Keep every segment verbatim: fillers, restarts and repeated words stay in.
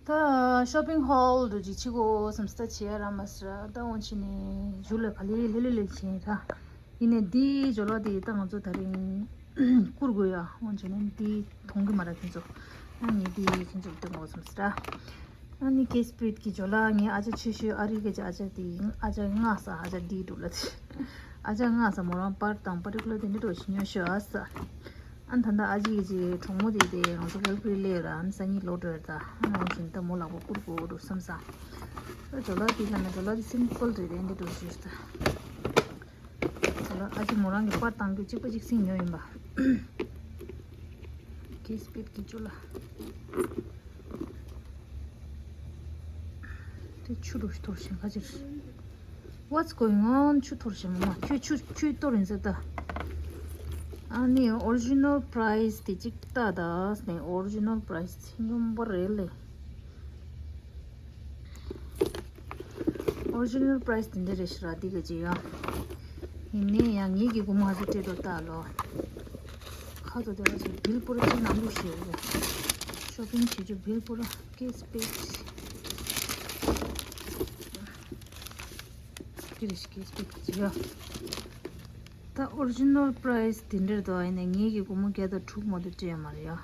ད་ཤོ་པིང་ཧོལ་དུ་ཅིག་ཕྱི་གོ་བསམ་སྟ་བྱེད་ཡ་ར་མ་སི་ར། ད་འོན་ཕྱི་ནས་ཞུ་ལ་ག་ལེ་ལེ་ལེ་ལེ་བྱེད་ད། ཡིན་ནས་འདི་ཇོ་ལ་དེ་ད་ང་ཚོ་ད་རིང་བསྐུར་དགོས་ཡ། འོན་ཕྱི་ནས་འདི་མཐོང་གི་མ་ར་ཁྱེད་ཚོ། ཨ་ངས་འདི་ཁྱེད་ཚོ་སྟོན་གོ་བསམ་སི་ར། ཨ་ནི་ཀེ་སི་པིད་ཀྱི་ཇོ་ལ་ངའི་ཨ་ཅག་ཆེ་ཤོས་ཨ་རི་ག་ཅི་ཨ་ཅག་དེ་ཡིན། ཨ་ཅག་སྔགས་ས་ཨ་ཅག་འདི་འགྲོ་ལ་ཨ་ཅག་སྔགས་ས་མོ་རང་པར་དང་པར་ཊི་ཀུ་ལར་དེ་འདྲ་འགྲོ་ཞིག་ཉོ་ཤོག་ཨ་ས། ཨ་ད་ལྟ་ཨ་ཅག་གི་གྲོགས་མོ་དེ་དེ་ང་ཚོ་ཝེལ་ཀི་རི་ལས་ར་ཨ་ནི་སང་ཉིན་ལོག་འགྲོ་ཡ་ད། ཨ་ནང་བཞིན་ད་མོ་ལག་པ་བསྐུར་དགོས་འགྲོ་བསམ་ས། ད་ཇོ་ལ་དེ་ལ་ན་ཇོ་ལ་དེ་སིམ་པལ་རེད། དེ་འདྲ་འགྲོ་ཞིག་ད། ཇོ་ལ་ཨ་ཅག་མོ་རང་གི་པར་བཏང་རྒྱུ་གཅིག་པ་གཅིག་སིང་ཉོ་ཡིན་པ། ཀེ་སི་པིད་ཀྱི་ཇོ་ལ། དེ་ཆུ་རུ་གཏོར་ཞིང་ཁ་ཅིག What's going on? ཆུ་གཏོར་ཞིང་མ་ཁྱོད་ཆུ་ཆུ་གཏོར་ཡིན་ཟེར་ད། ཨ་ནི་ཨོ་རི་ཇི་ནལ་པ་རའི་སི་དེ་གཅིག་ལྟ་ད་ནས། ཨོ་རི་ཇི་ནལ་པ་རའི་སི་དེ་སྙོམས་པ་རེད་ལེ། ཨོ་རི་ཇི་ནལ་པ་རའི་སི་དེ་འདྲ་རེད་ཤི་ར་འདི་ག་ཅི་ཡ། ཡིན་ནའི་ཡང་ངེད་ཀྱི་སྒོར་མོ་ཧ་ཅང་སྤྲད་འགྲོ་ལྟ་ལོ། ཁ་ཐོ་དེ་བ་ཅིག་བིལ་པོ་ར་ཅིག་ནང་ལུགས་ཤེས་རེད། ཤོ་པིང་བྱེད་རྒྱུ་བིལ་པོ་ར་ཀེ་སི་པིད། འདི་རེད་ཤི་ཀེ་སི་པིད་ཅིག་ཡ། ད་ཨོ་རི་ཇི་ནལ་པ་རའི་སི་དེ་འདྲར་དོ་ཡིན་ནའི་ངེད་ཀྱི་སྒོར་མོ་བརྒྱ་དང་དྲུག་མ་གཏོགས་སྤྲད་མ་རེད་ཡ།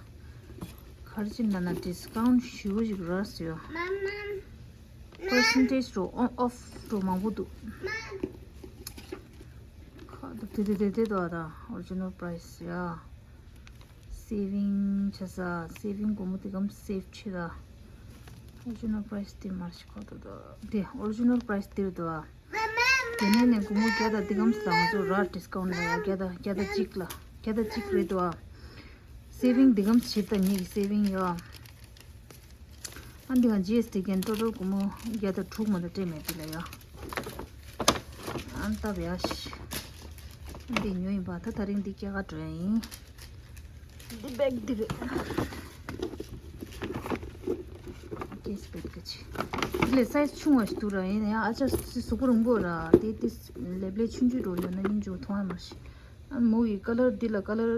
ག་རེ་བྱས་ན་ན་ཌི་སི་ཀའུན་ཊི་ཞེ་པོ་ཞིག་རག་སོང་ཡ། པར་སེན་ཊེ་ཇི་རོ་ཨོ་ཨོཕ་རོ་མང་པོ་འདུག་ཁ་དེ་དེ་དེ་དེ་དོ་ད་ཨོ་རི་ཇི་ནལ་པ་རའི་སི་ཡ། སེ་ཝིང་བྱེད་ས། སེ་ཝིང་སྒོར་མོ་དེ་གམ་སེབ་བྱེད་ད། ཨོ་རི་ཇི་ནལ་པ་རའི་སི་དེ་མར་ཞིག་ཁོ་ད་དོ་དེ་ཨོ་རི་ཇི་ནལ་པ་རའི་སི་དེར་དོ། དེ་ནས་ནས་སྒོར་མོ་བརྒྱ་དང་འདི་གམ་ས་ང་ཚོ་ར་ཌི་སི་ཀའུན་ཊི་ལ་ཡ། བརྒྱ་དང་བརྒྱ་དང་གཅིག་ལ་བརྒྱ་དང་གཅིག་རེད་དོ། སེ་ཝིང་འདི་གམ་བྱེད་ད་ངེད་ཀྱི་སེ་ཝིང་ཡོད། ཨ་འདི་ག་ཇི་ཨེས་ཊི་གན་ཊོ་ཊལ་སྒོར་མོ་བརྒྱ་དང་དྲུག་མ་གཏོགས་སྤྲད་མེད་འདི་ལ་ཡ། ཨ་ནི་ལྟ་བ་ཡ་ཤི། འདི་ཉོས་ཡིན་པ། ད་ད་རིང་འདི་སྐྱེལ་ག་འགྲོ་ཡ་ཡིན། འདི་བེག་འདི་རེད། ཀེ་སི་པིད་ཀ་ཅི། འདི་ལས་སའི་ཛི་ཆུང་བ་ཞིག་འདུག་ར། ཡིན་ན་ཡང་ཨ་ཅག་སི་གཟུགས་པོ་རིང་པོ་ར། དེ་དེ་ལེབ་ལེ་ཆུང་ཆུང་འགྲོ་ཡོད་ན་སྙིང་རྗེ་མཐོང་ཡ་མ་ཤི། ཨ་མོ་ཡི་ཀ་ལར་འདི་ལ་ཀ་ལར་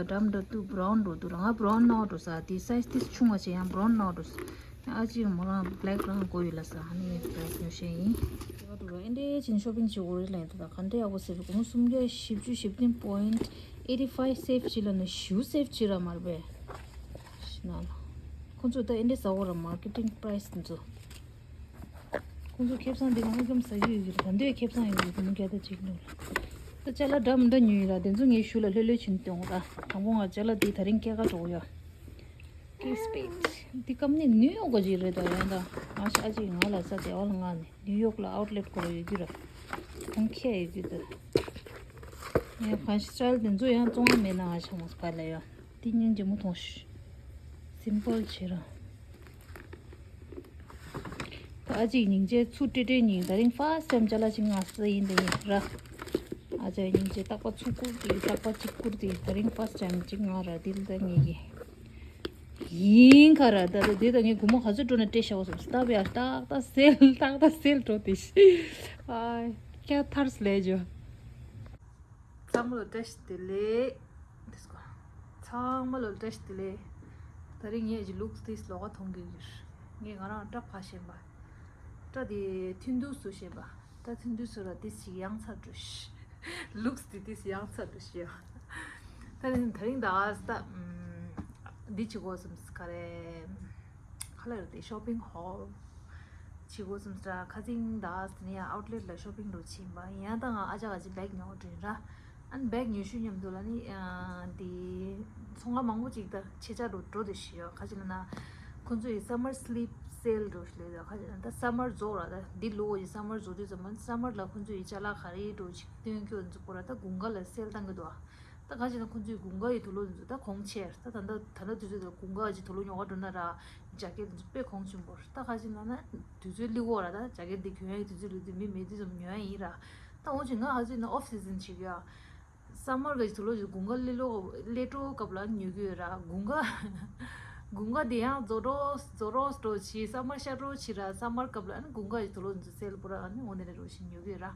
འདྲ་མི་འདྲ་འདུག་བྷ་རའུན་འགྲོ་འདུག་ར། ང་བྷ་རའུན་ནང་འགྲོ་ས། དེ་སའི་ཛི་དེ་ཆུང་བ་ཞིག་ཡང་བྷ་རའུན་ནང་འགྲོ་ས། ཨ་ཅེ་མོ་རང་བྷེ་ལེག་རང་དགོས་ཡོད་ལ་ས། ཨ་ནི་བྷེ་ལེག་ཉོ་ཤེས་ཡིན། དེ་ག་འགྲོ་ར། ཨེ་འདྲའི་ཕྱིན་ཤོ་པིང་བྱེད་དགོས་རེད་ལ། ཡིན་ད་ག་འདྲའི་ཡག་པོ་ཟེར་བའི་སྒོར་མོ་སུམ་བརྒྱ་བཞི་བཅུ་ཞེ་བདུན་པོ་ཡིན་ཊི་ཨེ་ཊི་ཕའིབ་སེབ་བྱེད་ལ་ནི་ཞུ་སེབ་བྱེད་ར་མར་བས། ཤི་ན་ལ། ཁོང་ཚོ་ད་ཨེ་འདྲའི་ཟ་འོ་ར་མར་ཀེ་ཊིང་པ་རའི་སི་དེ་ཚོ། ཁོང་ཚོ་ཁེ་བཟང་འདི་ང་ཀམ་ཟ་རྒྱུ་ཡོད་ཀྱི་རེད། ད་འདོད་ཁེ་བཟང་ཡོད་ཀྱི་རེད། ད་ཅ་ལག་འདྲ་མི་འདྲ་ཉོས་ཡོད་ར། དེ་ཚོ་ངས་ཞུ་ལ་ལྷོད་ལྷོད་བྱིན་སྟོན་ར། དང་པོ་ང་ཅ་ལག་འདི་ད་རིང་སྐྱེལ་ག་འགྲོ་གི་ཡོད། ཀེ་སི་པིད། འདི་ཀམ་ནི་ནིའུ་ཡོག་ག་ཅིག་རེད་ད། ཡང་ད་ང་ཤ་ཅིག་ང་ལ་ས་དེ་བ་ལ་ང་ནི་ནིའུ་ཡོག་ལ་ཨའུ་ཊི་ལེ་ཊི་ཁོ་ར་ཡོད་ཀྱི་ར། ཁོང་ཁྱེད་ཡོད་ཀྱི་འདུག་ངས་གང་ཤི་སི་ཊའིལ་དེ་ཚོ་ཡང་བཙོང་བ་མེད་ན་ང་ཤ་མོ་སི་པ་ལ་ཡོད། འདི་སྙིང་རྗེ་མོ་མཐོང་ཤི། སིམ་པལ་བྱེད་ར། ད་ཨ་ཅིག་སྙིང་རྗེ་ཚུར་སྤྲད་སྤྲད་སྙིང་། ད་རིང་ཕར་སི་ཊའིམ་ཅ་ལག་ཅིག་མངགས་ས་ཡིན་ད་ཡིན་ར། ཨ་ཅག་སྙིང་རྗེ་རྟག་པར་ཚུར་བསྐུར་ཏེ་རྟག་པར་གཅིག་བསྐུར་ཏེ་ད་རིང་ཕར་སི་ཊའིམ་ཅིག་མངགས་ར། དེ་ལ་ད་ངེད་ཀྱི་ཡིན་ཁ་ར། ད་ད་དེ་ད་ངས་སྒོར་མོ་ག་ཚོད་སྤྲོད་ན་སྤྲད་བཞག་པ་སོང་། སྟབས་ཡག་ཏག་ཏག་སེལ་ཏག་ཏག་སེལ་འགྲོ་དེ་ཤི། ཨ་ཀྱ་ཐར་སི་ལེ་ཇོ། ཚང་མ་ལ་བཀྲ་ཤིས་བདེ་ལེགས། འདི་སྐོར། ཚང་མ་ལ་བཀྲ་ཤིས་བདེ་ལེགས། ད་རིང་ངས་ཀྱི་ལུགས་འདི་ལོགས་ཀ་མཐོང་གི་ཡོད། ངས་ང་རང་སྐྲ་ཕར་བཤད་པ། སྐྲ་དེ་ཐུང་ཐུང་བཟོ་བཤད་པ། སྐྲ་ཐུང་ཐུང་བཟོ་ལ་འདི་ཞིག་ཡང་ཚར་འགྲོ་ཤི། ལུགས་འདི་འདི་ཞིག་ཡང་ཚར་འགྲོ་ཤི་ཡ། ད་རིང་ད་རིང་ད་ཨ་སྟ་འདི་བྱེད་དགོས་བསམ་ག་རེ། ག་ལ་རེད་དེ་ཤོ་པིང་ཧོལ་བྱེད་དགོས་བསམ་ས། ཁ་སང་ད་དེ་ནས་ཨའུ་ཊི་ལེ་ཊི་ལ་ཤོ་པིང་འགྲོ་ཕྱིན་པ་ཡིན། ད་ང་ཨ་ཅག་ག་ཅིག་བེག་ཉོ་འགྲོ་ཡིན་ར། ཨ་ནི་བེག་ཉོ་ཤུལ་མཉམ་དུ་ལ་ནི་དེ་ཚོང་ཁང་མང་པོ་ཅིག་ད་ཆེ་ཆ་འགྲོ་འགྲོ་དེ་ཤི་ཡོད། ཁ་ཅིག་ལ་ན་ཁོང་ཚོ་ཡི་སམ་མར་སི་ལིབ་སེལ་འགྲོ་ཤི་ལེ། ད་ཁ་ཅིག་ལ་ད་སམ་མར་རྫོགས་ར། ད་འདི་ལོ་ཡི་སམ་མར་རྫོགས་དུས་ཙམ་པ་སམ་མར་ལ་ཁོང་ཚོ་ཡི་ཅ་ལག་ག་རེ་འགྲོ་ཅིག་སྟོན་རྒྱུ་འཛུགས་པོ་ར། ད་དགུན་ཁ་ལ་སེལ་བཏང་གི་འདུག་ད་ག་ཅིག་ན་ཁོང་ཚོའི་དགུན་ཁ་ཡི་དུག་ལོག་འདི་ཚོ་ད་གོང་ཆེ། ད་ད་ད་ད་ད་དུས་ཚོད་ད་དགུན་ཁ་ཅིག་དུག་ལོག་ཉོ་ག་འགྲོ་ན་ར་ཇ་ཀེ་ཊི་འདི་ཚོ་དཔེ་གོང་ཆེན་པོ་རེད། ད་ག་ཅིག་ན་ན་དུས་ཚོད་ལི་གོ་ར། ད་ཇ་ཀེ་ཊི་འདི་གྱོན་ཡ་དུས་ཚོད་ལི་དུས་མི་མེད་དུས་ཙམ་ཉོ་ཡ་ཡིན་ར། ད་འོ་ཅིག་ང་ག་ཅིག་ན་ཨོཕ་སི་ཛན་བྱེད་གི་ཡ། སམ་མར་ག་ཅིག་དུག་ལོག་ཅིག་དགུན་ཁ་ལི་ལོ་ལི་ཏྲོ་སྐབས་ལ་ཉོ་གི་ཡོད་ར། དགུན་ཁ་དགུན་ཁ་དེ་ཡང་རྫོགས་འགྲོ་རྫོགས་འགྲོ་འགྲོ་ཆི། སམ་མར་ཤར་འགྲོ་ཆི་ར། སམ་མར་སྐབས་ལ་ཨ་ནི་དགུན་ཁ་ཡི་དུག་ལོག་འདི་ཚོ་སེལ་པོ་ར། ཨ་ནི་འོ་ནས་རེ་རོ་ཞིག་ཉོ་གི་ཡོད་ར།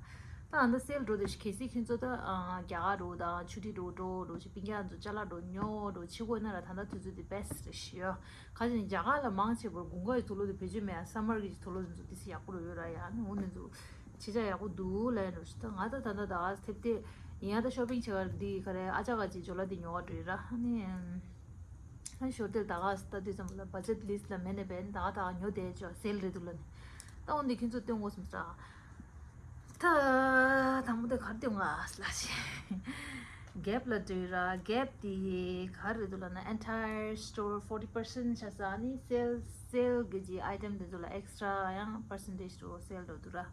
ད་ཨ་ད་སེལ་འགྲོ་དེ་ཤི་གལ་སྲིད་ཁྱེད་ཚོ་ད་རྒྱ་གར་འགྲོ་དང་ཆུ་ཊི་འགྲོ་འགྲོ་འགྲོ་ཆུ་པིང་ཀྱག་ཚོ་ཅ་ལག་འགྲོ་ཉོ་འགྲོ་ཆི་དགོས་ན་ར་ད་ད་དུས་ཚོད་དེ་བེ་སི་རེད་ཤི་ཡོ། ཁ་ཅིག་རྒྱ་གར་ལ་མང་ཆེ་བོར་དགུན་ཁ་ཡི་དུག་ལོག་དེ་བེད་སྤྱོད་མེད་ཡ་སམ་མར་གི་དུག་ལོག་དེ་ཚོ་དེ་སི་ཡག་པོ་རུ་ཡོད་ར་ཡ་ནི་འོ་དེ་ཚོ་ཆེ་ཆ་ཡག་པོ་འདུག་ལ་ཡ་འགྲོ་ཤི་ད་ང་ད་ད་ད་ད་ཐེབས་དེ་ཡིན་ཡ་ད་ཤོ་པིང་བྱེད་གར་འདི་ག་རེ་ཨ་ཅག་ག་ཅིག་ཇོ་ལ་དེ་ཉོ་ག་འགྲོ་ཡི་ར་ནི། ཨ་ཞོར་དེར་ད་ག་ལྟ་དུས་ཙམ་ལ་བ་ཇེཊ་ལིས་ལ་མེད་ནས་བན་ད་ག་ད་ག་ཉོ་བསྡད་ཆོག་སེལ་རེད་འདུག་ལ་ནི། ད་འོ་འདི་ཁྱེད་ཚོ་སྟོན་དགོས་སམ་ས། ད་དང་པོ་དེ་གར་སྟོན་ང་ལ་ཞེ། གེབ་ལ་འགྲོ་ར་གེབ་དེ་ག་རེད་འདུག་ལ་ན་entire store forty percent ཆ་ས་ནི་སེལ་སེལ་གི་ཅི་ཨའི་ཊེམ་དེ་ཚོ་ལ་ཨེག་སི་ཊྲ་ཡང་པར་སེན་ཊེཇ་འགྲོ་སེལ་འགྲོ་འདུག་ར།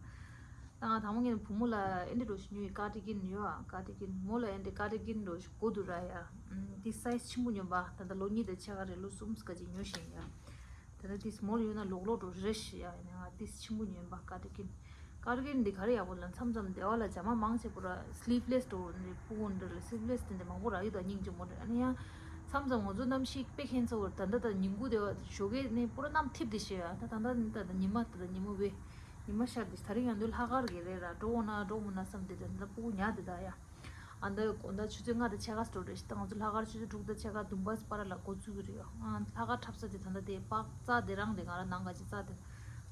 ད་ང་དང་པོ་ངས་བུ་མོ་ལ་ཨེ་འདྲ་འགྲོ་ཞིག་ཉོས་ཀ་ཊི་གིན་ཡོད་ཨ་ཀ་ཊི་གིན་མོ་ལ་ཨེ་འདྲ་ཀ་ཊི་གིན་འགྲོ་ཞིག་གོ་འདུག་ར་ཡ། ཨམ་དེ་སའི་ཛི་ཆེན་པོ་ཉོན་པ་ད་ལྟ་ལོ་གཉིས་དང་ཕྱེད་ཀ་རེད་ལོ་གསུམ་ཀ་ཅིག་ཉོ་བཞིན་ཡ། ད་ལྟ་དེ་སི་མོལ་ཡོད་ན་ལོག་ལོག་འགྲོ་རེད་ཤི་ཡ་ཡིན་ན་ང་དེ་སི་ཆེན་པོ་ཉོན་པ་ཀ་ཊི་གིན། ཀ་ཊི་གིན་འདི་ག་རེ་ཡག་པོ་ལ་མཚམས་མཚམས་སྡེ་བ་ལ་ཇ་མ་མང་ཆེ་པོ་ར་སི་ལིབ་ལེ་སི་འགྲོ་ནི་སྤུ་གུ་འདྲ་ལ་སི་ལིབ་ལེ་སི་དེ་འདྲ་མང་པོ་རག་ཡོད་ད་སྙིང་རྗེ་མོ་རེད་ཨ་ནི་ཡང་། མཚམས་མཚམས་ང་ཚོ་གནམ་གཤིས་དཔེ་ཁྱད་མཚར་བོ་རེད་ད་ལྟ་ད་ཉིན་གུང་དེ་བ་ཞོགས་ཀས་ནས་པུ་ར་གནམ་འཐིབས་དེ་ཤི་ཡ་ད་ད་ད་ད་ཉི་མ་ད་ད་ཉི་མ་བས། ཉི་མ་ཤར་དེ་ད་རིང་ཡང་འདུག་ལྷག་དཀར་གི་རེད་ར་འགྲོ་འོང་ན་འགྲོ་མི་ན་བསམ་དེ་དེ་འདྲ་སྤུ་གུ་ཉལ་དེ་ད་ཡ། ཨ་འདི་གོ་ད་ཆུ་ཚོད་ལྔ་དང་ཕྱེད་ཀ་སྤྲོ་འདྲ་ཞིག་ད་ང་ཚོ་ལྷག་དཀར་ཆུ་ཚོད་དྲུག་དང་ཕྱེད་ཀ་བདུན་པ་པ་ར་ལ་འགོ་བཙུགས་གི་རེད་ཡ། ཨ་ལྷག་དཀར་འཁྲབ་ས་དེ་ད་ལྟ་དེ་པག་རྩ་དེ་རང་རེད་ང་ར་ནང་ག་ཅིག་རྩ་དེ་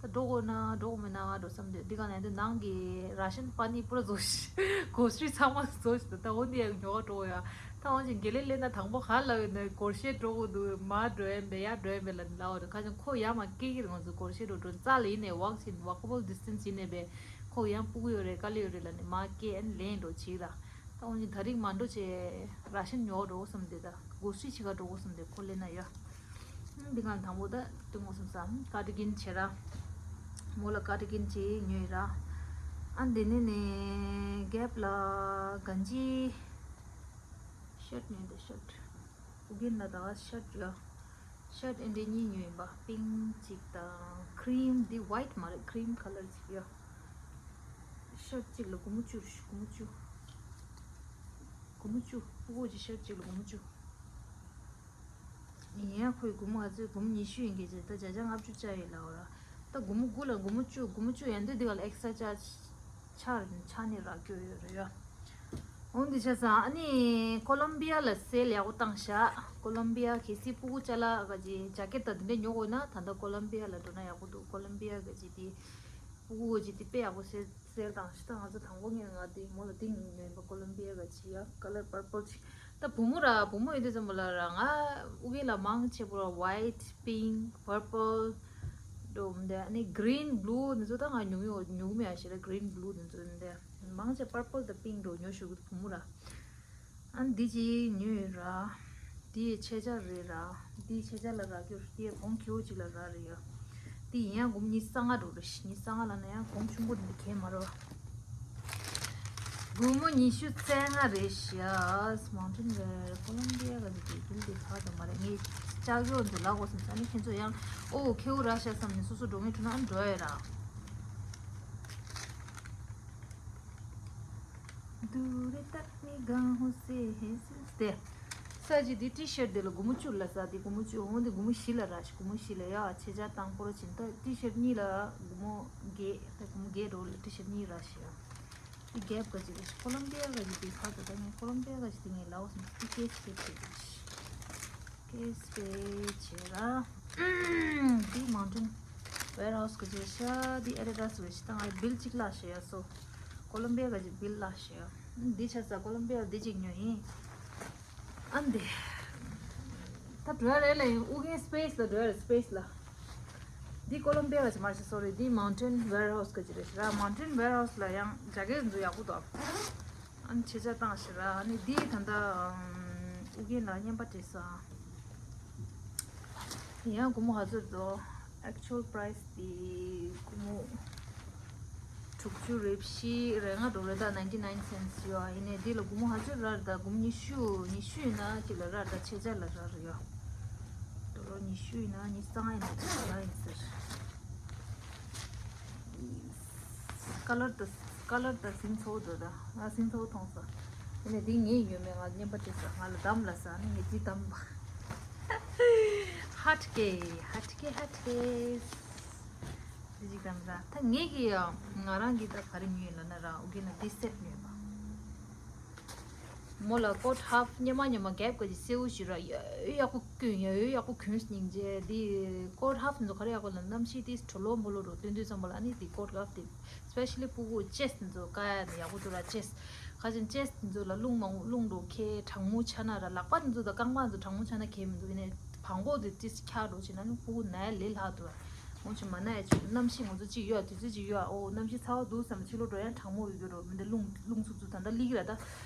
ད་འགྲོ་དགོས་ན་འགྲོ་དགོས་མེད་ན་ང་འགྲོ་བསམ་དེ་འདི་ག་ནས་འདི་ནང་གི་ར་ཤན་པ་ནི་པུ་ར་བཟོ་ཞིག་གོ་སྲི་ཚང་མ་བཟོ་ཞིག་ད་ད་འོ་འདི་ཡང་ཉོ་ག་འགྲོ་ཡ། ད་འོ་ཅིག་དགེ་ལེགས་ལས་ན་དང་པོ་ག་ལ་ཡོད་ན་སྒོར་གཞས་འགྲོ་དགོས་འདུག་མ་འགྲོ་ཡ་མེད་ཡ་འགྲོ་ཡ་མེད་ལ་ལ་འོ་རེད་ཁ་ཅང་ཁོ་ཡ་མ་སྐད་ཀྱི་རེད་ང་ཚོ་སྒོར་གཞས་འགྲོ་འགྲོ་རྩ་ལ་ཡིན་ནས་ཝག་ཕྱིན་walkable distance ཡིན་ནས་བས། ཁོ་ཡང་སྤུ་གུ་ཡོད་རེད་དཀའ་ལས་ཡོད་རེད་ལ་ནི་མ་སྐད་ཨན་ལེན་འགྲོ་ཅིག་ར། ད་འོན་ཀྱང་ད་རིང་མ་འགྲོ་ཆེ། ར་ཤན་ཉོ་འགྲོ་བསམ་དེ་ད་སྒོ་སྲི་ཆེ་ག་འགྲོ་བསམ་དེ་ཁོ་ལེན་ན་ཡ། འདི་གང་དང་པོ་ད་ཏུ་ངོ་སམ་སམ་ཀ་ཏི་གིན་ཆེ་ར། མོ་ལ་ཀ་ཏི་གིན་ཆེ་ཉོས་ར། ཨ་འདི་ནི་ནི་གེབ་ལ་གན་ཇི། ཤར་ཉོས་འདི་ཤར། ཨུ་རྒྱན་ལ་ད་ཤར་ཡ། ཤར་ཨེ་འདྲ་གཉིས་ཉོས་ཡིན་པ་པིང་གཅིག་དང་ཁྲིམ་འདི་ཝའིཊ་མ་རེད་ཁྲིམ་ཁ་ལར་གཅིག་ཡ། ཤར་གཅིག་ལ་སྒོར་མོ་བཅུ་རེད་སྒོར་མོ་བཅུ། སྒོར་མོ་བཅུ་ཕྲུ་གུ་གཅིག་ཤར་གཅིག་ལ་སྒོར་མོ་བཅུ། ཡིན་ཡང་ཁོའི་སྒོར་མོ་ང་ཚོའི་སྒོར་མོ་ཉི་ཤུ་ཡིན་གྱི་རེད་ད་བརྒྱ་ཆ་ལྔ་བཅུ་བཅག་ཡོད་ལ་འོ་ར། ད་སྒོར་མོ་དགུ་ལ་སྒོར་མོ་བཅུ་སྒོར་མོ་བཅུ་ཡན་དུ་འདི་ག་ལ་ཨེག་སི་ཊ་ཅཱར་ཇི་ཆགས་རེད་ཆགས་ནས་རག་རྒྱུ་ཡོད་རེད་ཡ། འོ་འདི་ཆ་ཚང་ཨ་ནི་ཀོ་ལོམ་བི་ཡ་ལ་སེལ་ཡག་པོ་བཏང་ཤག་ཀོ་ལོམ་བི་ཡ་གལ་སྲིད་སྤུ་གུ་ཅ་ལག་ག་ཅི་ཇ་ཀེ་ཊ་དང་འདི་འདྲ་ཉོ་དགོས་ན་ད་ལྟ་ཀོ་ལོམ་བི་ཡ་ལ་འགྲོ་ན་ཡག་པོ་འདུག་ཀོ་ལོམ་བི་ཡ་ག་ཅི་དེ་སྤུ་གུ་ག་ཅི་དེ་དཔེ་ཡག་པོ་སེལ་སེལ་བཏང་ཤག་ད་ང་ཚོ་དང་པོ་ངས་ང་དེ་མོ་ལ་དེ་ཉོས་པ་ཀོ་ལོམ་བི་ཡ་ག་ཅི་ཡ་ཀ་ལར་པར་པལ་ཅིག་ད་བུ་མོ་ར་བུ་མོ་ཡིན་དུས་ཙམ་པ་ལ་ར་ང་ཨུ་རྒྱན་ལ་མང་ཆེ་བོ་ར་ཝའིཊ་པིང་པར་པལ་འགྲོ་འདི་ཨ་ནི་གི་རིན་བྷུ་ལུ་འདི་ཚོ་ད་ང་ཉུང་ཉུང་ཉུང་མེད་ཨ་ཤེས་ར་གི་རིན་བྷུ་ལུ་འདི་ཚོ་འདི་མང་ཆེ་པར་པལ་དང་པིང་འགྲོ་ཉོ་ཞུ་གི་བུ་མོ་ར། ཨ་ནི་འདི་ཅི་ཉོས་ར། འདི་ཡི་ཆེ་ཆ་རེད་ར། འདི་ཡི་ཆེ་ཆ་ལ་རག་རྒྱུ་རེད་འདི་ཡི་གོང་ཁེའུ་ཅིག་ལ་རག་རེད་ཡ། འདི་ཡིན་ཡང་སྒོར་མོ་ཉི་ཤུ་རྩ་ལྔ་འགྲོ་རེད་ཉི་ཤུ་རྩ་ལྔ་ལ་ན་ཡང་གོང་ཆུང་པོ་འདི་གས་མ་རེད་བ། སྒོར་མོ་ཉི་ཤུ་རྩ་ལྔ་རེད་ཤག་མའུན་ཊེན་ཝེར་ཀོ་ལོམ་བི་ཡ་ག་ཅིག་དེ་བིལ་དེ་ག་དང་མ་རེད་ངས་ལྕགས་ཡོག་འདི་ལག་འོ་སམ་ས་ནི་ཁྱེད་ཚོ་ཡང་ཨོ་ཁེའུ་ར་ཤ་བསམ་ནས་སོ་སོ་འགྲོ་ངེས་འགྲོ་ན་འགྲོ་ཡ་ར། དུ་རེ་ཏག་མི་གང་ཧུ་སེ་ཧེ་སེ་སྟེ། ས་ཅི་དེ་ཊི་ཤར་དེ་ལ་སྒོར་མོ་བཅུ་ལ་ས་དེ་སྒོར་མོ་བཅུ་འོང་དེ་སྒོར་མོ་བཞི་ལ་ར་ཤི་སྒོར་མོ་བཞི་ལ་ཡ་ཆེ་ཆ་དང་པོ་ར་ཕྱིན་ད་ཊི་ཤར་གཉིས་ལ་སྒོར་མོ་བརྒྱད་ད་སྒོར་མོ་བརྒྱད་འགྲོ་ལ་ཊི་ཤར་གཉིས་ར་ཤི་ཡ། དེ་གེབ་ག་ཅིག་རེད་ཀོ་ལོམ་བི་ཡ་ག་ཅིག་དེ་ཁ་ད་ད་ངས་ཀོ་ལོམ་བི་ཡ་ག་ཅིག་དེ་ངས་ལའོ་སི་ནས་ཀེ་ཆི་ཀེ་ཆི་ཀེ་ཆི་ཀེ་ཆི་ར། འདི་མའུན་ཊེན་ཝེར་ཧའུ་སི་ག་ཅིག་ཤ་འདི་ཨེ་ཌི་ཌ་སི་རེད་ཤི་ད་ང་བིལ་གཅིག་ལ་ཤི་ཡ་སོ། ཀོ་ལོམ་བི་ཡ་ག་ཅིག་བིལ་ལ་ཤི་ཡ། འདི་ཆ་ས་ཀོ་ལོམ་བི་ཡ་འདི་གཅིག་ཉོ་ཡིན། ཨ་འདི། ད་འགྲོ་ཡ་རེད་ལ་ཡིན་ཨུ་རྒྱན་སི་པེ་སི་ལ་འགྲོ་ཡ་རེད་སི་པེ་སི་ལ། འདི་ཀོ་ལོམ་བི་ཡ་ག་ཅིག་མ་ཤི་སོ་རི་འདི་མའུན་ཊེན་ཝེར་ཧའུ་སི་ག་ཅིག་རེད་ཤི་ར་མའུན་ཊེན་ཝེར་ཧའུ་སི་ལ་ཡང་ཇ་ཀེ་ཊི་འདུག་ཡག་པོ་འདུག་ཨ་ནི་ཆེ་ཆ་བཏང་ཤི་ར་ཨ་ནི་འདི་ད་ལྟ་ཨུ་རྒྱན་ལ་རྔན་པ་སྤྲད་ས། ཡང་སྒོར་མོ་ག་ཚོད་འདུག actual price དེ་སྒོར་མོ་དྲུག་ཅུ་རེ་བཞི་རེ་ལྔ་འགྲོ་རེད་ད་ninety nine cents ཡོད་ཡིན་ནའི་འདི་ལ་སྒོར་མོ་ག་ཚོད་རག་རེད་ད་སྒོར་མོ་ཉི་ཤུ་ཉི་ཤུ་ཡིན་ན་གཅིག་ལ་རག་རེད་ད་ཆེ་ཆ་ལ་རག་རེད་ཡོད། ཌོ་ལར་ཉི་ཤུ་ཡིན་ན་ཉི་ཤུ་རྩ་ལྔ་ཡིན་ན་གཅིག་ལ་རག་ཡིན་ཟེར། ཀ་ལར་དང་ཀ་ལར་དང་སིང་ཚོ་འདུག་ད་ང་སིང་ཚོ་མཐོང་ས། ཡིན་ནའི་འདི་ངས་ཡོད་མེད་ང་རྔན་པ་སྤྲད་ས་ང་ལ་འདམ་ལ་ས་ནི་ངས་ཅི་འདམ་པ། ཧ་ཊི་ཀེ་ཧ་ཊི་ཀེ་ཧ་ཊི་ཀེ། འདི་ཅིག་ རང་ར་ད་ངེད་ཀྱི་ང་རང་གི་ད་ག་རེ་ཉོས་ལབ་ན་ར་ཨུ་གེ་ན་འདི་སེཊ་ཉོས་པ། མོ་ལ་ཀོཊ་ཧབ་སྙེ་མ་སྙེ་མ་གེབ་ག་ཅིག་སེའུ་ཞིག་ར་ཡོད་ཡག་པོ་གྱོན་ཡོད་ཡག་པོ་གྱོན་སྙིང་རྗེ། འདི་ཀོཊ་ཧབ་ཚོ་ག་རེ་ཡག་པོ་ལབ་གནམ་གཤིས་དེ་གྲོ་ལོ་འབོ་ལོ་རོ་སྟོན་དུས་ཙམ་པ་ལ་ཨ་ནི་འདི་ཀོཊ་ཧབ་དེ་སི་པེ་ཤལ་ལི་ཕྲུ་གུ་ཅེསཊ་ཚོ་ཀ་ཡ་ནི་ཡག་པོ་འདུག་ར། ཅེསཊ་ཁ་ཅན་ཅེསཊ་ཚོ་ལ་རླུང་མང་རླུང་འགྲོ་ཁེ་གྲང་མོ་ཆ་ན་ར་ལག་པ་ཚོ་དང་རྐང་པ་ཚོ་གྲང་མོ་ཆ་ན་ཁེ་མི་འདུག་ཡིན་ནའི་བང་གོ་དེ་ཏིས་ཁྱག་འགྲོ་ཕྱིན་ན་ནི་ཕྲུ་གུ་ན་ཡ་ལས་ལྷག་འདུག་ར། འོ་ཆུ་མ་ན་ཡ་ཆུ་གནམ་གཤིས་ང་ཚོ་གཅིག་ཡོད་དུས་ཚོད་གཅིག་ཡོད། འོ་གནམ་གཤིས་ཚ་བ་འདུག་བསམ་ཕྱི་ལོགས་འགྲོ་ཡང་གྲང་མོ་ཡོད་རྒྱུ་རོ་མི་འདི་རླུང་རླུང་འཚུབ་འཚུབ་ད་ལྟ་སླེབས་ཀྱི་ར། ད་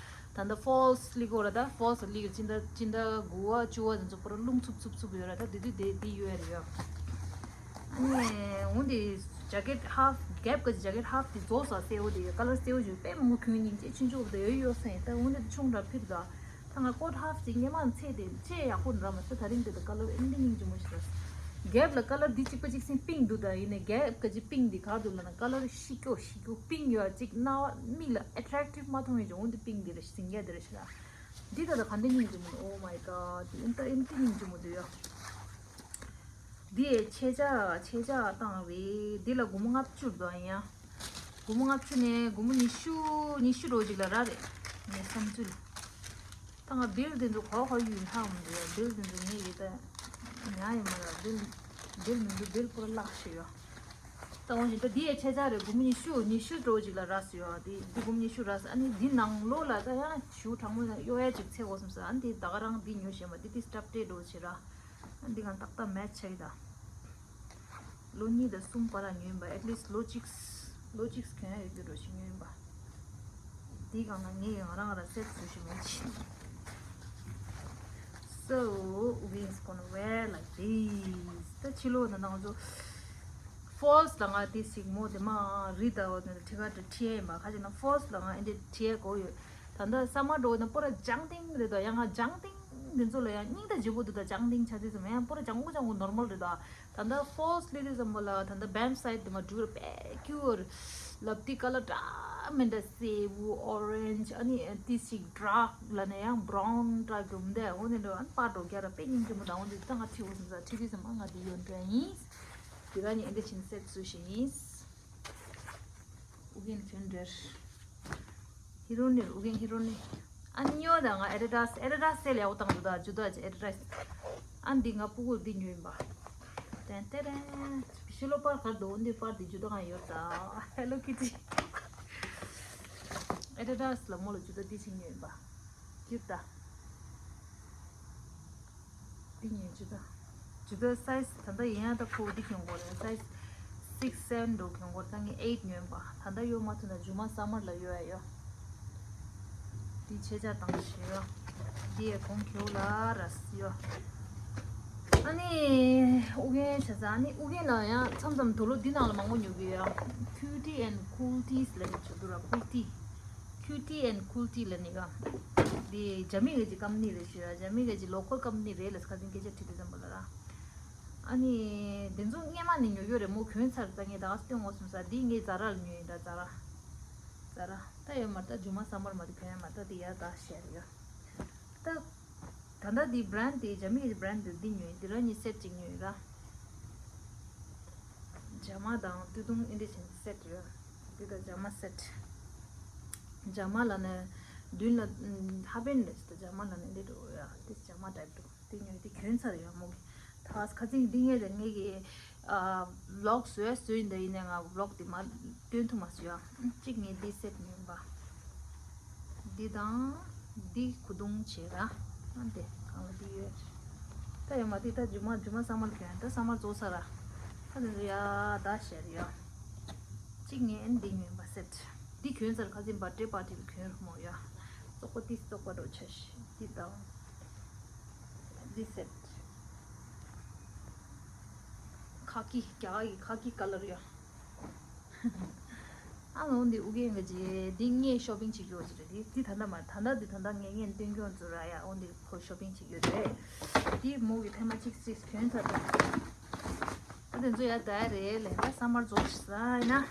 ད་ལྟ་ཕོལ་སི་སླེབས་ཀྱི་ར། ད་ཕོལ་སི་སླེབས་ཀྱི་སྤྱི་ཟླ་སྤྱི་ཟླ་དགུ་བ་བཅུ་བ་དེ་ཚོ་པུ་ར་རླུང་འཚུབ་འཚུབ་འཚུབ་ཡོད་ར། ད་དེ་དུས་དེ་དེ་ཡོད་རེད་ཡོད། ཨ་ནི་འོ་འདི་ཇེ་ཀེཊ་ཧབ་གེབ་གི་ཇེ་ཀེཊ་ཧབ་དེ་རྫོགས་ས་སེའུ་དེ་ཀ་ལར་སེའུ་ཞིག་དཔེ་མང་པོ་གྱོན་སྙིང་རྗེ། ཆུང་ཆུང་དེ་ཡོད་ཡོད་སེ་ད་འོ་འདི་ཆུང་འདྲ་ཕིར་ད། ད་ང་ཀོཊ་ཧབ་ཅིག་སྙེ་མ་ཚེ་དེ་ཅེ་ཡག་པོ་འདྲ་མ་ཟད་ད་རིང་དེ་དང་ཀ་ལར་ཨེ་འདི་སྙིང་རྗེ་མོ་ཞིག་རེད། གེབ་ལ་ཀ་ལར་འདི་གཅིག་པ་གཅིག་སེང་པིང་འདུག་ད་ཡིན་ནའི་གེབ་ག་ཅིག་པིང་འདི་ག་འདུག་ལབ་ན་ཀ་ལར་ཤི་སྐྱོ་ཤི་སྐྱོ་པིང་ཡོད་ཅིག་རྣ་བ་མིག་ལ་ཨེ་ཊེག་ཊིབ་མ་མཐོང་ཡོད་ཅིག་འོ་འདི་པིང་འདི་རེད་ཟིང་རྒྱ་འདི་རེད་ཤི་ར། འདི་ད་ད་ག་འདི་སྙིང་རྗེ་མོ་ཨོ་མའི་གོཌ་འདི་ཨིན་ད་ཨེ་འདི་སྙིང་རྗེ་མོ་འདུག་ཡོད། འདི་ཆེ་ཆ་ཆེ་ཆ་བཏང་རེད། འདི་ལ་སྒོར་མོ་ལྔ་བཅུ་འདུག་ཡིན་ཡ། སྒོར་མོ་ལྔ་བཅུ་ནས་སྒོར་མོ་ཉི་ཤུ་ཉི་ཤུ་འགྲོ་ཅིག་ལ་རག་རེད། ངའི་བསམ་ཚུལ། ད་ང་བིལ་འདི་ཚོ་གོ་གོ་ཡུན་ཧ་མི་འདུག་ཡ། བིལ་འདི་ཚོ་ངས་ཡི་ད་ཉག་ཡི་མ་ར་བིལ་བིལ་མི་འདུག་བིལ་པུ་ར་བརླག་ཤི་ཡོད། ད་འོང་ཞིག་ད་འདི་ཡ་ཆེ་ཆ་རེད། སྒོར་མོ་ཉི་ཤུ་ཉི་ཤུ་འགྲོ་ཅིག་ལ་རག་སི་ཡོད། འདི་འདི་སྒོར་མོ་ཉི་ཤུ་རག་སི། ཨ་ནི་འདི་ནང་ལོགས་ལ་ད་ཡང་ཞུ་གྲང་མོ་ཡང་གཡོ་ཡ་ཅིག་ཚེ་གོ་སམ་སི། ཨ་ནི་འདི་ད་ག་རང་འདི་ཉོ་ཤེས་མ་འདི་འདི་སི་ཊབ་ཏྲེ་འགྲོ་ཅིག་ར། འདི་གང་ཏག་ཏག་མེ་ཆི་ཆགས་ཡི་ད། ལོ་གཉིས་དང་གསུམ་བར་ལ་ཉོས་ཡིན་པ། ཨེཊ་ལིསཊ་ལོ་གཅིག་ལོ་གཅིག་གྱོན་ཡ་ཡོད་རྒྱུ་འགྲོ་ཞིག་ཉོས་ཡིན་པ། འདི་གང་ན་ངས་ཡང་རང་ལ་སེཊ་བཟོ་ཞིག་མེད་ཅི། So, we is gonna wear like this. ད་ཕྱི་ལོགས་ན་ང་ཚོ་ཕོལ་སི་ལ་ང་དེ་ཞིག་མོ་དེ་མ་རི་ད་བ་དེ་ཁྲི་ཁ་དྲི་ཁྲི་ཡིན་པ་ཁ་ཅིག་ན་ཕོལ་སི་ལ་ང་ཨེ་འདྲ་ཁྲི་ཡ་གོ་ཡོད། ད་ལྟ་ས་མ་འགྲོ་ན་པོ་ར་ལྗང་ཏིང་རེད་དོ། ཡང་ང་ལྗང་ཏིང་འདི་ཚོ་ལ་ཡང་སྙིང་རྗེ་པོ་འདུག་ད་ལྗང་ཏིང་ཆ་དུས་ཙམ་ཡང་པོ་ར་ལྗང་གུ་ལྗང་གུ་ནོར་མལ་རེད་དོ། ད་ལྟ་ཕོལ་སི་སླེབས་དུས་ཙམ་པ་ལ་ད་ལྟ་བེམ་སའིཌ་དེ་མ་འགྲུལ་པེ་ཀྱུར་ལབ་ཏི་ཀ་ལར་འདྲ་མི་འདྲ་སེར་པོ་ཨོ་རེན་ཇི་ཨ་ནི་ཏི་ཞིག་ཌར་ཀ་ལ་ནས་ཡང་བྷ་རའུན་འདྲ་གྱུར་འདི་འོ་ནི་འགྲོ་ཨ་ནི་པར་འགྲོ་རྒྱ་ར་དཔེ་སྙིང་རྗེ་མོ་དང་འོ་འདི་ད་ང་ཁྲིད་འོ་སོང་ས་ཁྲིད་དུས་ཙམ་པ་ང་འདི་ཡོད་འདྲ་ཡིན། དེ་ག་ནི་ཨེ་འདྲ་བྱས་ནས་སེཊ་བཟོས་ཤིག་ཡིན། ཨུ་རྒྱན་གྱོན་འདྲེར། ཧི་རོ་ནི་ཨུ་རྒྱན་ཧི་རོ་ནི། ཨ་ནི་ཉོ་ད་ང་ཨེ་ཌི་ཌཱས་ཨེ་ཌི་ཌཱས་སེལ་ཡག་པོ་བཏང་འདུག་ད་ཇུ་ད་ཅི་ཨེ་ཌི་ཌཱས། ཨ་འདི་ང་ཕྲུ་གུར་འདི་ཉོས་ཡིན་པ། ཏན་ཏན་ཏན། ཕྱི་ལོགས་པར་གར་འདུག་འདི་པར་འདི་ཇུ་ད་ང་ཡོད་ད། ཧེ་ལོ་ཀི་ཊི། ཨེ་ཌི་ཌཱས་ལ་མོ་ལ་ཇུ་ད་འདི་ཞིག་ཉོས་ཡིན་པ། ཀྱུ་ཊི་ད། འདི་ཉོས་ཇུ་ད། ཇུ་ད་སའི་ཛི་ད་ལྟ་ཡིན་ཡང་ད་ཁོ་འདི་གྱོན་དགོས་རེད། སའི་ཛི་སིག་སེ་བེན་འགྲོ་གྱོན་དགོས་རེད། ད་ངས་ཨེཊ་ཉོས་པ། ད་ལྟ་གཡོག་མ་ཐུབ་ན་ཇུ་མ་སམ་མར་ལ་གཡོག་ཡ་ཡོད། འདི་ཆེ་ཆ་བཏང་ཞེས་ཡོད། འདི་ཡའི་གོང་ཁེའུ་ལ་ར་སི་ཡོད། ཨ་ནི་ཨུ་རྒྱན་བྱ་ས་ཨ་ནི་ཨུ་རྒྱན་ལ་ཡང་མཚམས་མཚམས་དུག་ལོག་འདི་ནང་ལ་མང་པོ་ཉོ་གི་ཡོད། ཁྱུ་ཊི་ཨེན་ཁུལ་ཊིས་ལབ་ནས་བྱེད་འདུག་ར། ཁུལ་ཊི། ཁྱུ་ཊི་ཨེན་ཁུལ་ཊི་ལབ་ནི་ག། འདི་རྒྱ་མི་གི་ཅིག་ཀམ་ནི་རེད་ཞུ་ཡ། རྒྱ་མི་གི་ཅིག་ལོ་ཁལ་ཀམ་ནི་རེད་ལབ་ཁ་སང་སྐད་ཆ་དྲིས་དུས་ཙམ་པ་ལ་ར། ཨ་ནི་འདི་ཚོ་སྔས་མ་ནས་ཉོ་གི་ཡོད་རེད་མོ། གྱོན་ཚར་ད་ངས་ད་ག་སྟོན་ངོ་སོང་ས། འདི་ངས་ཛ་ར་ལ་ཉོས་ཡིན་ད་ཛ་ར། ཛ་ར་ད་ཡོད་མ་རེད་ད་ཇུ་མ་སམ་མར་མ་དེ་གྱོན་ཡ་མ་རེད་ད་འདི་ཡ་ད་ཤེར་ཡོད་ད། ད་ལྟ་འདི་བྷ་རན་ཌི་དེ་རྒྱ་མི་གི་བྷ་རན་ཌི་དེ་འདི་ཉོས་ཡིན། འདི་ར་གཉིས་སེཊ་ཅིག་ཉོས་ཡིན་ར། ཇ་མ་དང་སྟོད་ཐུང་ཨེ་འདྲ་བྱས་ནས་སེཊ་ཡོད། འདི་དང་ཇ་མ་སེཊ། ཇ་མ་ལ་ནི་མདུན་ལ་ཧ་པན་རེད་ད། ཇ་མ་ལ་ནི་འདི་འགྲོ་ཡ་འདི་ཇ་མ་ཊའིབ་འདུག་འདི་ཉོས་འདི་གྱོན་ཚར་ཡོད་མོ་གི། ད་ཁ་ཚིག་འདི་ངས་དང་ངས་གི་ཝི་ལོག་བཟོས་བཟོས་ཡིན་ད་ཡིན་ནའི་ང་ཝི་ལོག་འདི་མ་སྟོན་ཐུབ་མ་སོང་ཡ། གཅིག་ངས་འདི་སེཊ་ཉོས་པ། འདི་དང་འདི་ཁུ་རྡུང་བྱས་ར། ཨ་འདི་གང་ལ་འདི་ཡོད། ད་ཡོད་མ་འདི་ད་ཇུ་མ་ཇུ་མ་སམ་མར་གྱོན་ད་སམ་མར་རྫོགས་ཚར་ར། ད་འདི་ཡ་ད་ཤེར་ཡ། གཅིག་ངས་འདི་ཉོས་པ་སེཊ། འདི་གྱོན་ཚར་ཁ་སང་བར་ཌེ་པར་ཊི་ལ་གྱོན་རུ་མོ་ཡ། བཙོག་པ་ཏིས་བཙོག་པ་འགྲོ་ཆ་ཤི་འདི་དང་། འདི་སེཊ། ཁ་ཀི་རྒྱ་གར་གྱི་ཁ་ཀི་ཀ་ལར་ཡ། ཨ་ནི་འོ་འདི་ཨུ་རྒྱན་གྱི་འདི་ངས་ཤོ་པིང་བྱེད་རྒྱུ་ཅིག་རེད། འདི་འདི་ད་ལྟ་མ་ད་ལྟ་འདི་ད་ལྟ་ངས་ངས་སྟོན་རྒྱུ་ཚོ་ར་ཡ། འོ་འདི་ཁོ་ཤོ་པིང་བྱེད་རྒྱུ་རེད། འདི་མོ་གི་ཐེངས་མ་གཅིག་གཅིག་གྱོན་ཚར་ད། ད་དེ་ཚོ་ཡ་ད་རེད་ལས་ད་སམ་མར་རྫོགས་ཤི་ས་ཡིན་ན།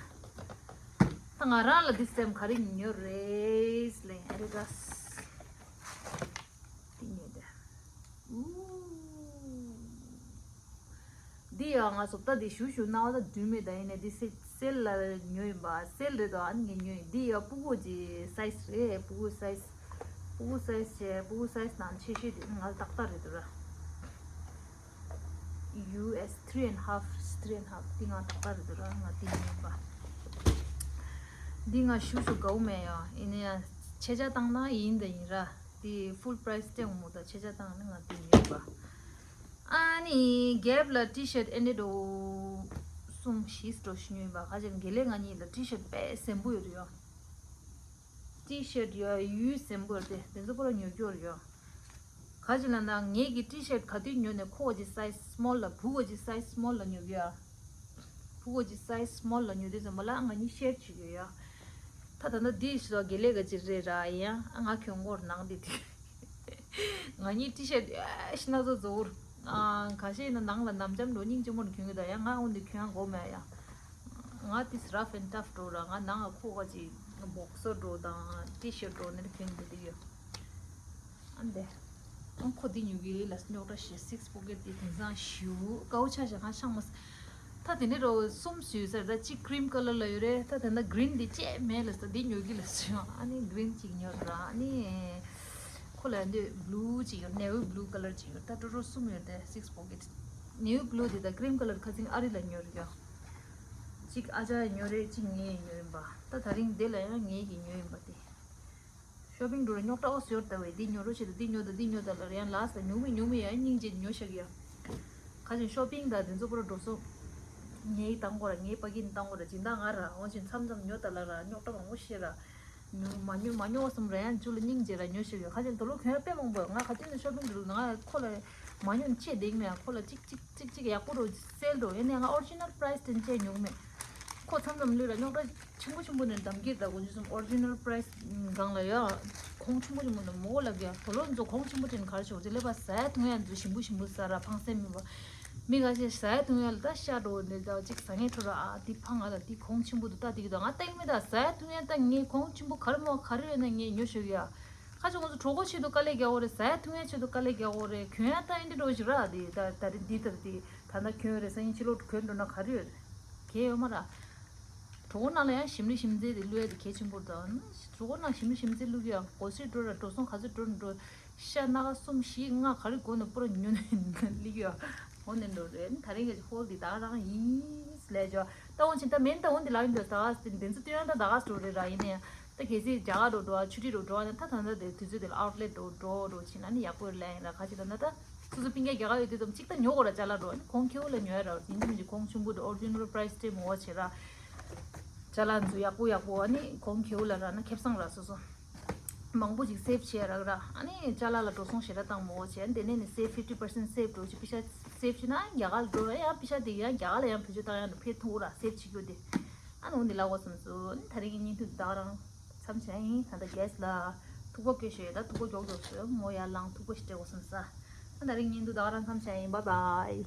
ད་ང་རང་ལ་འདི་སེམས་ག་རེ་ཉོ་རེད་ལས་ཨེ་ཌི་ཌཱས་འདི་ཉོས་ཏེ། ཨུ། འདི་ཡང་ང་ཚོ་ད་འདི་ཞུ་ཞུ་ན་བ་ད་དུས་མེད་ད་ཡིན་ནས་འདི་སེ་སེལ་ལ་ཉོས་ཡིན་པ། སེལ་རེད་དོ། ཨ་ནི་ངས་ཉོས་ཡིན། འདི་ཡང་སྤུ་གུ་གི་སའི་ཛི་རེད། སྤུ་གུ་སའི་ཛི། སྤུ་གུ་སའི་ཛི་བྱས། སྤུ་གུ་སའི་ཛི་ནང་ཆེ་ཤོས་དེ་ང་ཏག་ཏག་རེད་འདུག་ར། ཡུ་ཨེས་three and half, three and half། འདི་ང་ཏག་ཏག་རེད་འདུག་ར། ང་འདི་ཉོས་པ། འདི་ང་ཞུ་ཞུ་དགའ་བོ་མེད་ཡ། ཡིན་ན་ཡང་ཆེ་ཆ་བཏང་ན་ཡིན་ད་ཡིན་ར། འདི་ཕུལ་པ་རའི་སི་སྟེང་མོ་ད་ཆེ་ཆ་བཏང་ན་ང་འདི་ཉོས་པ། ཨ་ནི་གེབ་ལ་ཊི་ཤར་ཊི་ཨེ་འདྲ་འགྲོ་གསུམ་བཞི་འགྲོ་ཞིག་ཉོས་པ། ཁ་ཅིག་དགེ་ལེགས་ང་གཉིས་ལ་ཊི་ཤར་ཊི་དཔེ་ཟེན་པོ་ཡོད་རེད་ཡ། ཊི་ཤར་ཊི་ཡོད་ཡུལ་ཟེན་པོ་ཡོད་དེ་དེ་ཚོ་པོ་ར་ཉོ་རྒྱུ་རེད་ཡ། ཁ་ཅིག་ལ་ན་ངེད་ཀྱི་ཊི་ཤར་ཊི་ག་དུས་ཉོ་ནས་ཁོ་གི་སའི་ཛི་སི་མོལ་ལ་བུ་གི་སའི་ཛི་སི་མོལ་ལ་ཉོ་གི་ཡ། བུ་གི་སའི་ཛི་སི་མོལ་ལ་ཉོ་དུས་ཙམ་པ་ལ་ང་གཉིས་ཤེར་བྱེད་ཀྱི་ཡ། ད་ད་ནི་འདི་ཞིག་དགེ་ལེགས་ག་ཅིག་རེད་ར། ཡ་ང་ཁྱོད་ངོར་ནང་འདི་དུས། ང་གཉིས་ཊི་ཤར་ཊི་ཨེ་ཤི་ན་ཚོ་ཛོར། ཨ་ཁ་ཤས་ཡིན་ན་ནང་ལ་ནམ་འཇམ་འགྲོ་སྙིང་རྗེ་མོར་གྱོན་གི་ད་ཡ། ང་འོན་ཏེ་གྱོན་དགོས་མེད་ཡ། ང་ཏིས་ར་ཕན་ཊབ་འགྲོ་ར། ང་ནང་ལ་ཁོག་ག་ཅིག་བོག་སར་འགྲོ་དང་ཊི་ཤར་ཊི་འགྲོ་ནས་གྱོན་གི་འདི་ཡོད། ཨ་འདི། ཨང་ཁོ་འདི་ཉོ་གི་ལ་རྙོག་དྲ་བཤད། སིག་སི་པོ་ཀེ་ཊི་འདི་དེང་སང་ཞུ་དགའ་བོ་ཆ་བཞག་ཁ་ཤང་མ། ད་དེ་ནས་རོ་གསུམ་བཟོས་ཟེར། ད་གཅིག་ཀི་རིམ་ཀ་ལར་ལ་ཡོད་རེད། ད་དེ་ན་གི་རིན་འདི་བཅད་མེད་ལ་ཟེར། འདི་ཉོ་གི་ལ་ཟེར། ཨ་ནི་གི་རིན་གཅིག་ཉོ་ར། ཨ་ནི་ཁོ་ལ་འདི་བྷུ་ལུ་གཅིག་ཡོད། ནེ་ཝི་བྷུ་ལུ་ཀ་ལར་གཅིག་ཡོད། ད་ཀྲོ་ཀྲོ་གསུམ་ཡོད་དེ། སིག་སི་པོ་ཀེ་ཊི། ནེ་ཝི་བྷུ་ལུ་འདི་དང་ཀི་རིམ་ཀ་ལར་ཁ་ཚིག་ཨ་རི་ལ་ཉོ་རེད་ཡ། གཅིག་ཨ་ཅག་ཉོ་རེད། གཅིག་ངས་ཉོ་ཡིན་པ། ད་ད་རིང་འདི་ལ་ཡང་ངས་ཀྱིས་ཉོ་ཡིན་པ་དེ། ཤོ་པིང་འགྲོ་ར་རྙོག་དྲ་ཨོ་ཟོར་ལྟ་བས། འདི་ཉོ་རོགས་བྱེད་དང་། འདི་ཉོ་དང་། འདི་ཉོ་དང་ལ་ར་ཡང་ལ་ས་ཉུང་མི་ཉུང་མི་ཡང་སྙིང་རྗེ་ཉོ་ཤག་ཡ། ཁ་ཅིག་ཤོ་པིང་དང་དེ་ཚོ་པོ་ར་འགྲོ་སོང་། ངའི་བཏང་གོ་ར། ངའི་པ་ཀིན་བཏང་གོ་ར། སྦྱིན་བདག་ང་ར་འོན་ཅིག་མཚམས་མཚམས་ཉོ་དང་ལ་ར་རྙོག་དྲ་མང་པོ་བཤད་ར། ཉོ་མ་ཉོ་མ་ཉོ་བསམ་ར་ཡང་མཇུག་ལ་སྙིང་རྗེ་ར་ཉོ་ཤག་ཡ། ཁ་ཅིག་དོ་ལོ་གྱོན་དཔེ་མང་པོ་ཡོད། ང་ག་དུས་ནས་ཤོ་པིང་འགྲོ་ང་ཁོ་ལ་མ་ཉོ་ནས་ཆེ་ལྡིང་མེད། ཁོ་ལ་གཅིག་གཅིག་གཅིག་གཅིག་ཡག་པོ་འགྲོ་སེལ་འགྲོ་ཡིན་ནའི་ང་ཨོ་རི་ཇི་ནལ་པ་རའི་སི་དེ་ཆེ་ཉོ་གི་མེད། ཁོ་མཚམས་མཚམས་ལུས་ལ་རྙོག་དྲ་ཆེན་པོ་ཆེན་པོ་ནས་འདམ་སྐྱེས་ད་གོ་ཇུ་སུམ་ཨོ་རི་ཇི་ནལ་པ་རའི་སི་སྒང་ལ་ཡ། གོང་ཆེན་པོ་ཆེན་པོ་ནས་མོ་ལབ་ཡ། དོ་ལོ་ཚོ་གོང་ཆེན་པོ་དེ་ནས་ག་རེ་ཤོག་ཅེ་ལེ་པ་ཟ་ཡ་འཐུང་ཡ་ཚོ་ཞིམ་པོ་ཞིམ་པོ་ཟ་ར་ཕངས་སེམས་མེད་པ། མི་ཁ་ཤས་ཟ་ཡ་འཐུང་ཡ་ལ་ད་ཤ་འགྲོ་འདི་ད་ཅིག་ཟ་ངེས་འཕྲོ་ར། ཨ་འདི་ཕངས་ང་ལ་འདི་གོང་ཆེན་པོ་འདུག་ད་འདི་གི་ད་ང་སྟེང་མི་ད་ཟ་ཡ་འཐུང་ཡ་ད་ངས་གོང་ཆེན་པོ་ག་རེ་མོ་ག་རེ་ཡོད་ན་ངས་ཉོ་ཤོག་ཡ། ཁ་ཅིག་ང་ཚོ་གྲོད་ཁོག་ཆེད་དུ་དཀའ་ལས་རྒྱག་དགོས་རེད། ཟ་ཡ་འཐུང་ཡ་ཆེད་དུ་དཀའ་ལས་རྒྱག་དགོས་རེད། གྱོན་ཡ་ད་ཨེ་འདྲ་འགྲོ་ཞིག་ར། དེ་ད་ད་རེས་འདི་ལྟར་དེ་ད་ལྟ་གྱོན་རེད། སང་ཉིན་ཕྱི་ལོགས་གྱོན་འགྲོ་ན་ག་རེ་ཡོད་རེད། གལ་ཡོད་མ་ར། གྲོད་ཁོག་ནང་ལ་ཡང་ཞིམ་ལི་ཞིམ་ཚལ་དེ་བླུགས་ཡ་དེ་གལ་ཆེན་པོ་རེད། ད་གྲོད་ཁོག་ནང་ཞིམ་ལི་ཞིམ་ཚལ་བླུགས་ཡ་སྒོ་ཕྱིར་འགྲོ་ར་འགྲོ་སོང་ག་ཚོད་འགྲོ་ན་འགྲོ། ཤ་སྣ་ཁ་གསུམ་བཞི་ལྔ་ག་རེ་དགོས་ན་པུ་ར་ཉོ་ནས་སླེབས་ཡ། འོ་ནས་འགྲོ་རེད། ད་རིང་གི་ཧོལ་འདི་ད་ག་རང་ཡིན་ལས་ཇོ། ད་འོན་ཅིག་ད་མེན་ད་འོན་འདི་ལ་ཡིན་འདོད་ད་ག་འདི་ཚོ་སྟོན་ཡང་ད་ད་ག་འགྲོ་རེད་ར། ཡིན་ནའི་ད་གལ་སྲིད་རྒྱ་གར་འགྲོ་འགྲོ་ཆུ་ཊི་འགྲོ་འགྲོ་ན་ད་ད་ད་དེ་དུས་ཚོད་དེ་ལ་ཨའུ་ཊི་ལེ་ཊི་འགྲོ་འགྲོ་འགྲོ་ཕྱིན་ན་ནི་ཡག་པོ་ལས་ཡིན་ར། ཁ་ཅིག་ད་ན་ད་སོ་སོ་པིན་རྒྱ་རྒྱ་གར་ཡོད་དུས་ཙམ་ཅིག་ད་ཉོ་དགོས་ར། ཅ་ལག་འགྲོ་ནི་གོང་ཁེའུ་ལ་ཉོ་ཡ་ར། ཡིན་གཅིག་མིན་གཅིག་གོང་ཆེན་པོ་འགྲོ་ཨོ་རི་ཇི་ནལ་པ་རའི་སི་དེ་མོ་བ་བྱེད་ར། ཅ་ལག་འཛུ་ཡག་པོ་ཡག་པོ་ཨ་ནི་གོང་ཁེའུ་ལ་རག་ན་ཁེ་བཟང་ར། སོ་སོ་མང་པོ་ཅིག་སེབ་བྱེད་རག་ར། ཨ་ནི་ཅ་ལག་ལ་འགྲོ་སོང་ཞེ་དྲག་བཏང་མོ་བྱས། དེ་ནས་ནི་སེབ་ཕིབ་ཊི་པར་སེན་ཊི་སེབ་འགྲོ་ཅིག་པི་ཤ་སེབ་བྱེད་ན་རྒྱ་གར་ལ་འགྲོ་ཡང་པི་ཤ་དེ་ཡང་རྒྱ་གར་ལ་ཡང་བེད་སྤྱོད་བཏང་ཡང་ཕེ་ཐུང་ར་སེབ་བྱེད་རྒྱུ་དེ། ཨ་ནི་འོ་འདི་ལ་གོ་སོང་སོ། ཨ་ནི་ད་རིང་གི་བརྙན་ཐུང་ད་ག་རང་མཚམས་བྱས་ཡིན། ད་ལྟ་རྒྱས་ལ་ཐུག་པ་སྐྱེ་ཤོས་ད་ཐུག་པ་མགྱོགས་མགྱོགས་སོ་མོ་ཡར་ལངས་ཐུག་པ་ཞིག་སྤྲད་གོ་སོང་ས། ཨ་ད་རིང་བརྙན་ཐུང་ད་ག་རང་མཚམས་བྱས་ཡིན། བཱའི་བཱའི།